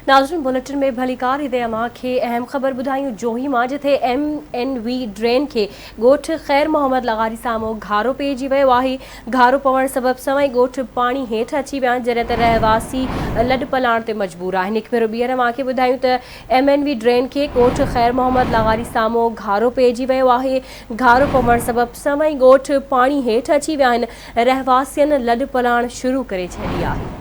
ناظرين بليٽن ۾ ڀليڪار هتي اوهان کي اهم خبر ٻڌايون جوهي مان جتي ايم اين وي ڊرين کي ڳوٺ خير محمد لغاري سامهون گهارو پئجي ويو آهي گهارو پوڻ سبب سوين ڳوٺ پاڻي هيٺ اچي ويا آهن جڏهن ته رهواسي لڏ پلاڻ تي مجبور آهن هڪ ڀيرو ٻيهر اوهان کي ٻڌايون ته ايم اين وي ڊرين کي ڳوٺ خير محمد لغاري سامهون گهارو پئجي ويو آهي گهارو پوڻ سبب سوين ڳوٺ پاڻي هيٺ اچي ويا آهن رهواسين لڏ پلاڻ شروع ڪري ڇڏي آهي.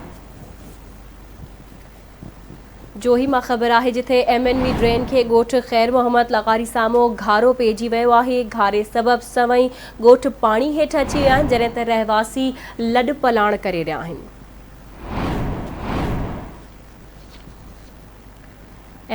جوهي مان خبر آهي جتي ايم اين وي ڊرين کي ڳوٺ خير محمد لغاري سامهون گهارو پئجي ويو آهي، گهاري سبب سوين ڳوٺ پاڻي هيٺ اچي ويا آهن، جڏهن ته رهواسي لڏ پلاڻ ڪري رهيا آهن.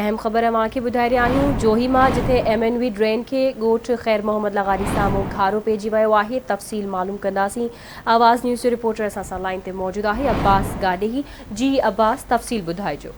اهم خبر اوهان کي ٻڌائي رهيا آهيون جوهي مان جتي ايم اين وي ڊرين کي ڳوٺ خير محمد لغاري سامهون گهارو پئجي ويو آهي تفصيل معلوم ڪنداسين آواز نيوز جو رپورٽر اسان سان لائين تي موجود آهي عباس گاڏهي جي عباس تفصيل ٻڌائجو.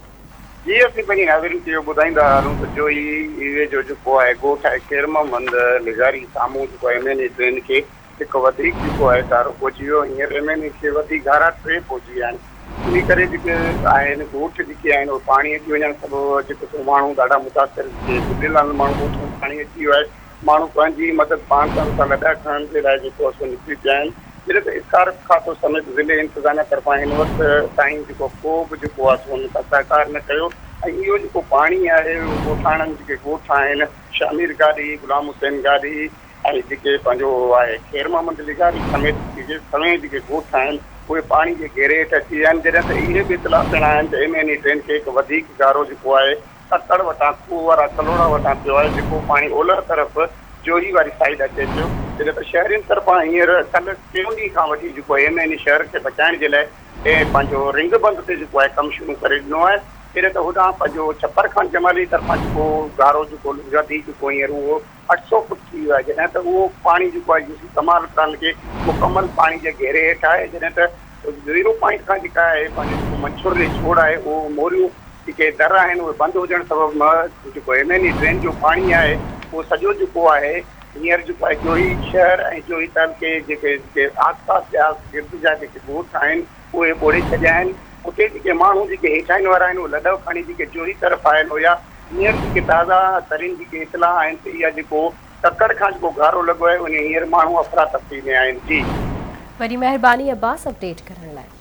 جي اسين پنهنجي ناظرين کي اهو ٻڌائيندا هلون ته جوهي ويجهو جيڪو آهي ڳوٺ آهي خير محمد لغاري سامهون جيڪو ايم اين اي ڊرين کي هڪ وڌيڪ جيڪو آهي گهارو پهچي ويو هينئر ايم اين اي کي وڌيڪ گهارا ٽي پهچي ويا آهن انهي ڪري جيڪي آهن ڳوٺ جيڪي آهن اهي پاڻي اچي وڃڻ سبب جيڪو سو ماڻهو ڏاڍا متاثر جيڪي ٻڏل آهن ماڻهو ڳوٺ ۾ پاڻي اچي ويو آهي ماڻهو پنهنجي مدد پاڻ ڪن ٿا لڏا کڻڻ جي لاء جيڪو آهي سو نڪري پيا آهن جڏهن ته اسڪارپ کاتو سميت ضلعي انتظاميا طرفان هن وقت تائين جيڪو ڪو به جيڪو آهي سو ان سان سهڪار نه ڪيو ۽ اهو جيڪو پاڻي آهي اهو ڳوٺاڻن جيڪي ڳوٺ آهن شامير گاڏهي غلام حسين گاڏهي ۽ جيڪي پنهنجو آهي خير محمد لغاري سميت جيڪي سوين جيڪي ڳوٺ آهن اهي پاڻي جي گهيري هيٺ اچي ويا آهن جڏهن ته اهي به اطلاع پڻ آهن ته ايم اين اي ڊرين کي هڪ وڌيڪ گهارو جيڪو آهي ڪڪڙ وٽان کوهه وارا ڪلهوڙا وٽان پيو آهي جيڪو پاڻي اولهه طرف جوهي واري سائيڊ اچي پيو جڏهن ته شهرين طرفان هينئر ڪلهه ٽيون ڏينهن کان وٺي جيڪو ايم اين اي شهر کي بچائڻ جي لاء پنهنجو رنگ بند تي جيڪو آهي ڪم شروع ڪري ڏنو آهي جڏهن ته هوڏانهن پنهنجو ڇپر خان جمالي طرفان جيڪو گهارو جيڪو وڌي چڪو هينئر اهو 800 فوٽ ٿي ويو آهي جڏهن ته اهو پاڻي جيڪو آهي يوسي ڪمال تعلقي مڪمل پاڻي جي گهيري هيٺ آهي جڏهن ته زيرو پوائنٽ کان جيڪا آهي پنهنجو جيڪو منڇر جي ڇوڙ آهي اهو موريون جيڪي در آهن اهي بند هجڻ سبب جيڪو ايم اين اي ڊرين جو پاڻي آهي اهو سڄو جيڪو آهي هينئر جيڪو آهي جوهي شهر ۽ جوهي تعلقي جيڪي جيڪي آس پاس جا گرد جا جيڪي ڳوٺ آهن اهي ٻوڙي ڇڏيا آهن اتي جيڪي ماڻهو جيڪي هيٺاهين وارا آهن اهي لڏو کڻي جيڪي جوهي طرف آيل هيا هينئر جيڪي تازا ترين جيڪي اطلاع آهن ته اها جيڪو ڪڪڙ کان جيڪو گهارو لڳو آهي ان هينئر ماڻهو افراتفري ۾ آهن جي. وڏي مهرباني عباس اپڊيٽ ڪرڻ لاء.